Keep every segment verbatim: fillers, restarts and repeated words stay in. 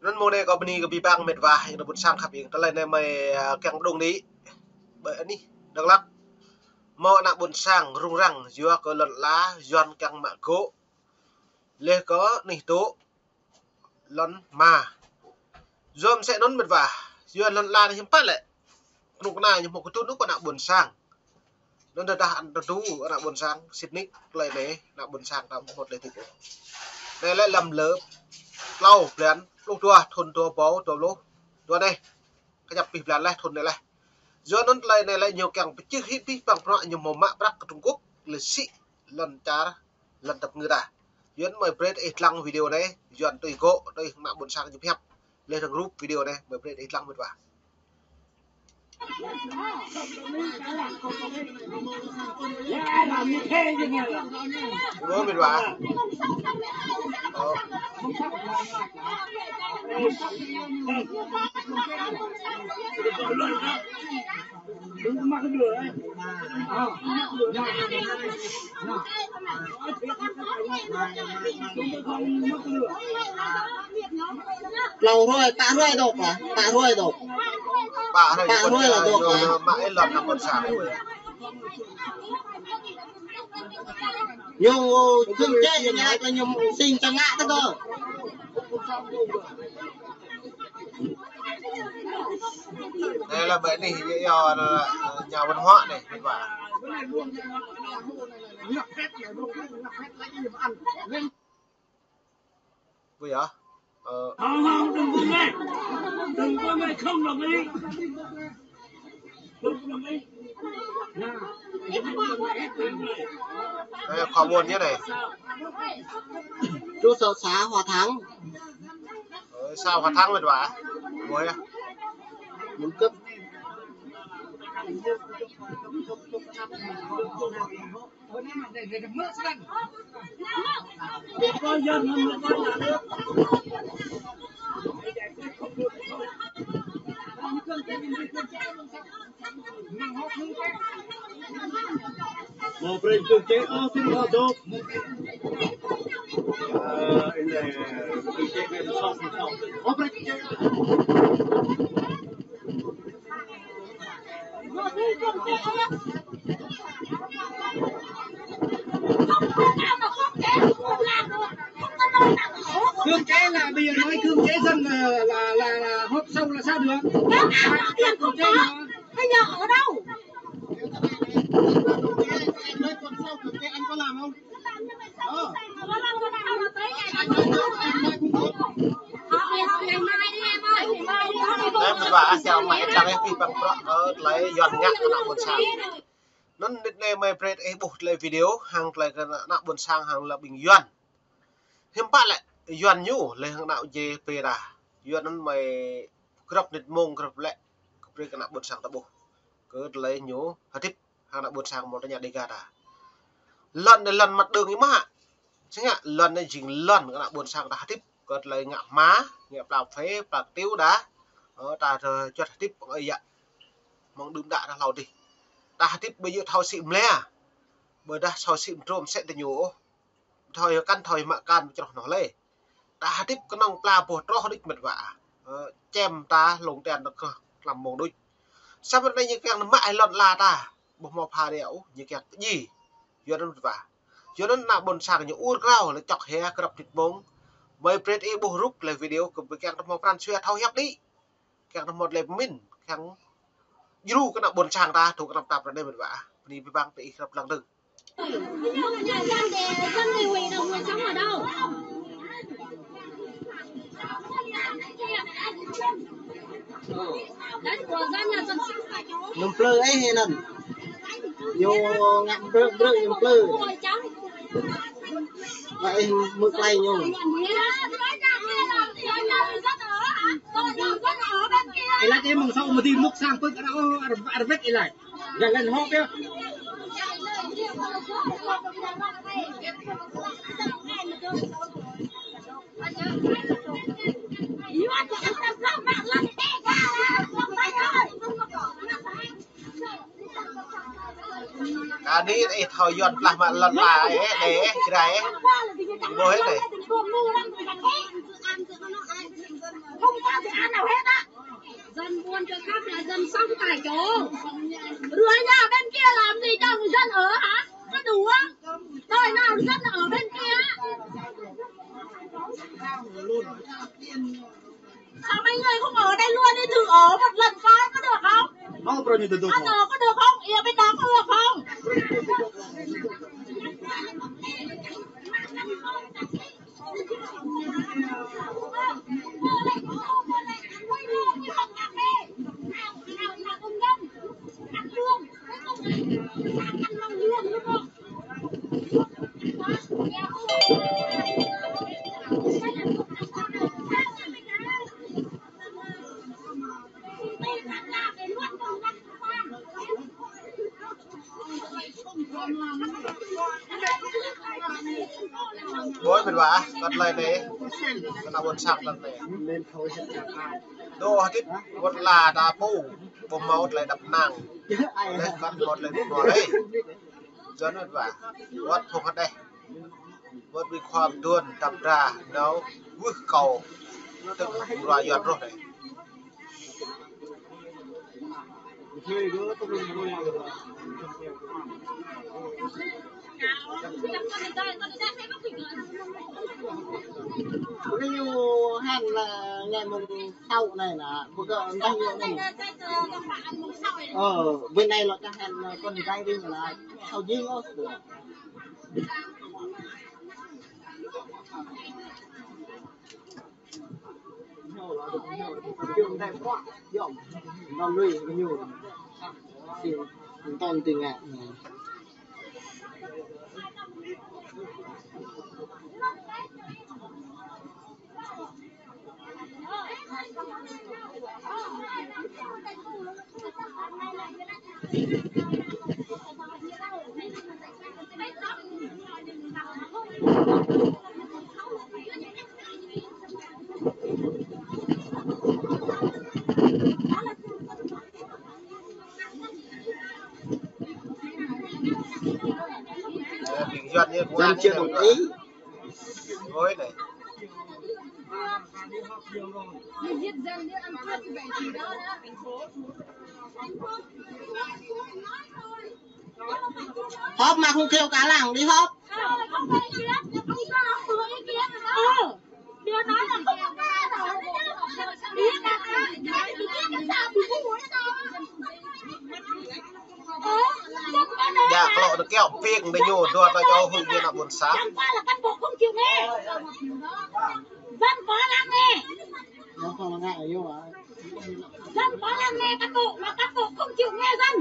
Anăn mông anei kâo bơni kơ bi băng mĭt wa, ih ană ƀuôn sang khăp ing. Tơlơi anei mơi, ah, kiăng mđung đĭ. Ƀơi anih Dak Lak. Mâo ană ƀuôn sang rŭng răng, yua kơ lăn ala, Yuăn kiăng mă gŏ. Leh kơ anih tŭ lăn ma. Yua msĕ anăn mĭt wa. Yua lăn ala anei hiam pă lĕ. Knŭk kna ñu mâo kdŭn kơ ană ƀuôn sang. Anăn tơdah ăn tơdu ană ƀuôn sang, sĭt nik, tơlơi anei, ană ƀuôn sang ta mâo tơlơi hdĭp. Anei lĕ lăm lơ, tlâo blan, pluh dua, thŭn dua êbâo dua pluh dua anei. Kjăp pih blan leh, thŭn anei leh. Yua anăn tơlơi anei lĕ ñu kiăng pơčih hĭ pih păng prăk ñu mâo mă prăk kơ Trung Quốc, leh sĭ lăn čar, lăn tăp ngư ta. Yuăn mơi brei ih dlăng video anei, Yuăn tui gŏ, tui ană ƀuôn sang ñu pơhiăp. Leh dơ̆ng rup video anei, mơi brei ih dlăng mĭt wa. Ơ, mĭt wa. Ơ. Tlâo hruê, pă hruê dôk, pă hruê dôk. Pă hruê, pă hruê dôk, mă ih lăn ană ƀuôn sang. Ñu kưm čĕ, ñu lač lĕ ñu sĭt čiăng ngă tơ kơ. Anei lĕ ƀơi anih, yơh, yơh, anăn, ơ, nhà văn hóa anei, mĭt wa. Ui yơh. Ơ. Không, không, đừng có nghe. Đừng có nghe, không đồng ý. Không đồng ý. Ơ, khua ƀuôn ñu anei. Trụ sở xã Hòa Thắng. Ơ, xã Hòa Thắng mĭt wa. Ui yơh. Muốn cấp. Mâo brei kơ čĕ, ơ, sĭt ơ, dôk. Ơ, anei, kơ čĕ anei, sŏk, sŏk. Mâo brei kơ čĕ. Kơ čĕ là bây giờ nói kơ čĕ dân là, là, là, là họp xong là sao được? Kơ čĕ là Bây giờ ở đâu? Anh nói tuần sau kơ čĕ anh có làm không? Anei mĭt wa, ah, siam mă ih dlăng ih pih păng prăk, ơ, tơlơi Yuăn ngă kơ ană ƀuôn sang. Anăn mnĭt anei mơi brei ih ƀuh tơlơi video, hăng tơlơi kơ ană ƀuôn sang hăng lŏ ƀing Yuăn. Hiam pă lĕ, Yuăn ñu, leh hăng ană J P ta. Yuăn anăn mơi grăp mnĭt mông grăp lĕ, kơ brei kơ ană ƀuôn sang ta ƀuh. Kơ tơlơi ñu hdĭp hăng ană ƀuôn sang mâo tơña Dega ta. Lăn anei lăn mặt đường ih mă. Snăn ngă, lăn anei jing lăn kơ ană ƀuôn sang ta hdĭp. Kơ tơlơi ngă hma, ngă pla phê, pla ktiu đa. Ơ, ta, ta juăt hdĭp păng ơi yă. Mơ̆ng đưm đă ta hlâo dih. Ta hdĭp ƀu djŏ thâo sĭ mlia. Ƀiădah thâo sĭ mdrôm msĕ tơ ñu ôh. Thâo yơh kăn, thâo yơh mă kăn, čroh noh leh. Ta hdĭp knŏng pla boh troh đuč mĭt wa. Ơ, čem ta lông tian ta kơ tlam mông đuč. Samơ̆ anei ñu kiăng mă ih lăn ala ta. Ƀuh mâo pha rei ôh, ñu kiăng kơ djai. Yua anăn mĭt wa. Yua anăn ană ƀuôn sang ñu ur krao, leh čŏk hia grăp mnĭt mông. Mơi brei ih ƀuh rup leh video kơ ƀing kiăng ta mâo pran jua thâo hiăp đĭ. Kiăng ta mâo tơlơi pơmĭn, kiăng djru kơ ană ƀuôn sang ta, tŭ kơ anăp ta prăk anei mĭt wa. Bơni bi băng tơ ih grăp dlăng dơ̆ng. Ñu mplư ih anăn. Ñu ngă mbrơ mbrơ ñu mplư. Ngă ih mơ̆ng klei ñu. Ih lač ih mơ̆ng sâo mơ̆ng ti mŭk sang pưk ară ôh, ară, ară wĭt ih lač. Gah lăn hŏk yơh. Anei ih thâo Yuăn plah mă lăn ala ih, anei ih, Jrai ih. Ƀuh ih anei. Ăn nào hết á. Dân buôn cho khắp là dân sống tại chỗ. Rửa nhà bên kia làm gì cho người dân ở hả? Có đủ á. Đòi nào dân ở bên kia. Sao mấy người không ở đây luôn đi thử ở một lần coi có được không? Ăn ở có được không? Ở bên đó có được không? Ôi, mĭt wa, kăt lei anei, kơ ană ƀuôn sang kăt lei. Dôk hdĭp wăt la ta pô, ƀu mâo tơlơi đăp năng. Leh kăn mâo tơlơi đăp năng lei. Yua anăn mĭt wa, wăt phung hđeh. Wăt bi khua mduôn tăp dra, nao wưh kâo. Tơ̆ng rua yuăn roh anei. Ƀiădah ñu hăn leh ngày mùng sáu anei nă, ƀiădah ñu anei. Ơ, ƀiădah anei lŏ čang hăn, ơ, kăn gai ring lă, sáu jing ôh. Dân chưa đồng ý. Ôi này. Họp mà không kêu cả làng đi họp. Ƀiădah klŏ tơ kiao piêng tơ ñu, dua ta čô hŭng ñu ană ƀuôn sang. Văn hóa là cán bộ không chịu nghe. Văn hóa là nghe. Nó không ngại vô à. Dân có lắng nghe cán bộ, mà cán bộ không chịu nghe dân.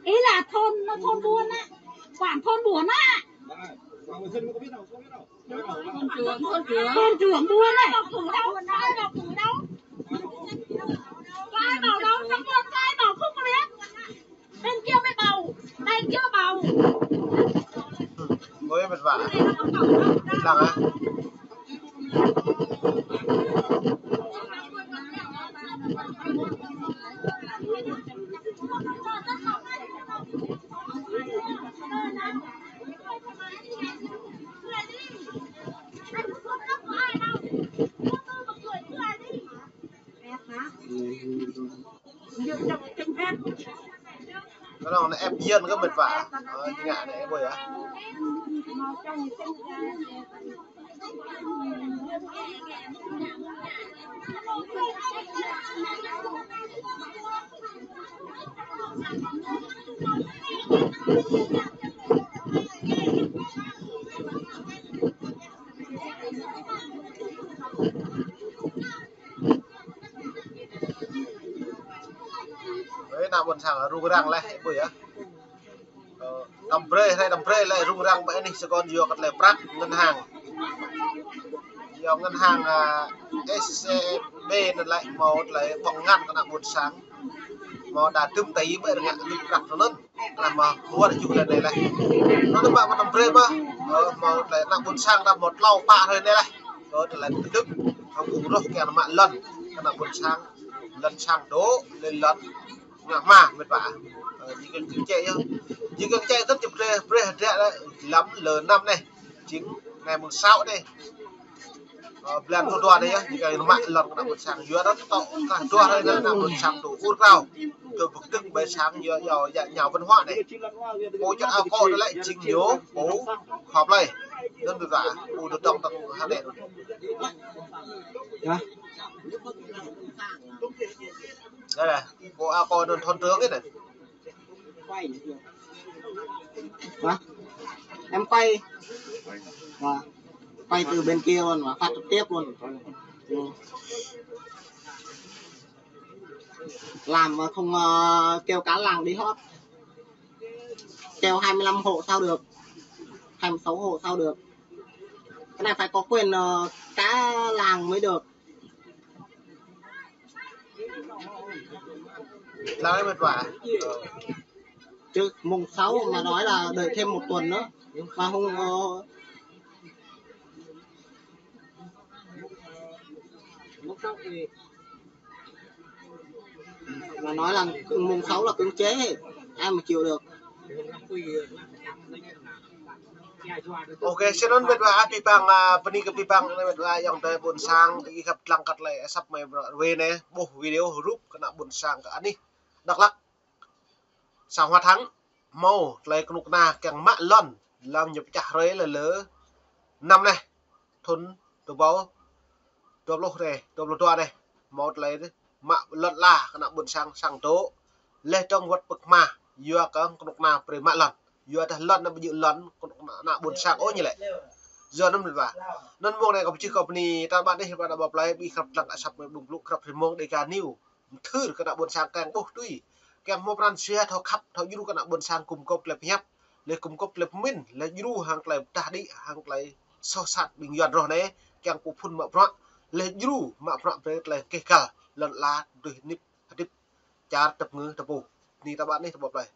Ý là thôn, thôn buôn á, quản thôn buôn á. Thôn trưởng, thôn trưởng. Thôn trưởng buôn ấy. Có ai bảo đâu, trong buôn có ai bảo không có biết. Bên kia mới bầu, bên kia bầu. Ôi, mĭt wa. Lăng á. Kơ anăn ep yơn kơ mĭt wa. Ơ, ngă anei ƀuh yơh. Ơ, ană ƀuôn sang rŭng răng leh, ƀuh yơh. Ơ, đăm brei, hrei đăm brei leh rŭng răng ƀơi anih sơkôn yua kơ tơlơi prăk ngân hàng. Yua ngân hàng, à, S C B anăn leh mâo tơlơi ƀơ̆ng ngăn kơ ană ƀuôn sang. Mâo đa dŭm tơ ƀơi ngă lŭk prăk anăn. Klah mă hwăr jŭ leh anei leh. Anăn mă mă đăm brei mă. Ơ, mâo tơlơi ană ƀuôn sang đăm mâo tlâo pă hrei anei leh. Ơ, tơlơi kdŭk. Hŏng ung roh kiăng mă lăn. Kơ ană ƀuôn sang. Lăn sang dôk, leh lăn. Ngă hma, mĭt wa. Ơ, jing kơ kčĕ yơh. Jing kơ kčĕ kơt jing brei, brei hdră leh. Lăm lơ năm anei. Jing anei mơ̆ng sáu anei. Ơ, blan dua anei yơh, ñu kơ mă lăn kơ ană ƀuôn sang. Yua anăn tŏ kơ dua hruê anăn kơ ană ƀuôn sang tŭ ur krao. Tŭ bơ̆k tơ̆ng ƀai sang yua, yua, yua, ñao văn hóa anei. Pô čăt ao kơ anăn lĕ jing ñu, pô khua plei. Anăn tơdah, pô dôk tŏng tŏng hă anei. Hă? Đây này, pô ao kơ anăn thôn trưởng ấy này. Hả? Em quay. Hả? Quay từ bên kia luôn mà phát trực tiếp luôn. Ừ. Làm mà không, ờ, kêu cả làng đi họp. Kêu hai mươi lăm hộ sao được? Hai mươi sáu hộ sao được? Cái này phải có quyền, ờ, cả làng mới được. Lăng mệt vả. Chứ mùng sáu mà nói là đợi thêm một tuần nữa. Mà không, ờ, mà nói là mùng sáu là cưỡng chế, ai mà chịu được. Ok, snăn mĭt wa, a, bi păng, a, bơni kơ bi păng, mĭt wa, ayŏng adei ƀuôn sang, ih khăp dlăng kơ tlei asăp mei bruă ruê anei, ƀuh video rup kơ ană ƀuôn sang kơ anih Dak Lak. Sang Hòa Thắng, mâo tlei knŭk kna kiăng mă lăn, hlăm ñu pčah hruê lĕ lơ năm anei, thŭn dua êbâo dua pluh anei, dua pluh dua anei, mâo tlei mă lăn ala kơ ană ƀuôn sang sang dôk, leh dơ̆ng wăt pơk hma, yua kơ knŭk kna brei mă lăn, yua dah lăn anăn ƀu djŏ lăn knŭk kna ană ƀuôn sang ôh ñu lĕ. Yua anăn mĭt wa. Anăn mông anei kâo pơčih kâo bơni, ta ƀuh anei, ƀuh ană ƀuôn plei, ih khăp dlăng asăp mei Đung Blŭ, khăp ri mông Dega News. Mthưr kơ ană ƀuôn sang kiăng ƀuh tui. Kiăng mâo pran jua thâo khăp, thâo djru kơ ană ƀuôn sang gum gôp tlei pơhiăp. Leh gum gôp tlei pơmĭn, leh djru hăng tlei ptah đĭ, hăng tlei soh sat ƀing Yuăn roh anei, kiăng pô phŭn mă bruă, leh djru mă bruă brei tlei keh găl, lăn ala tui hnĭp, hdĭp, čar tăp ngư tăp pô. Anei ta ƀuh anei ta ƀuh plei.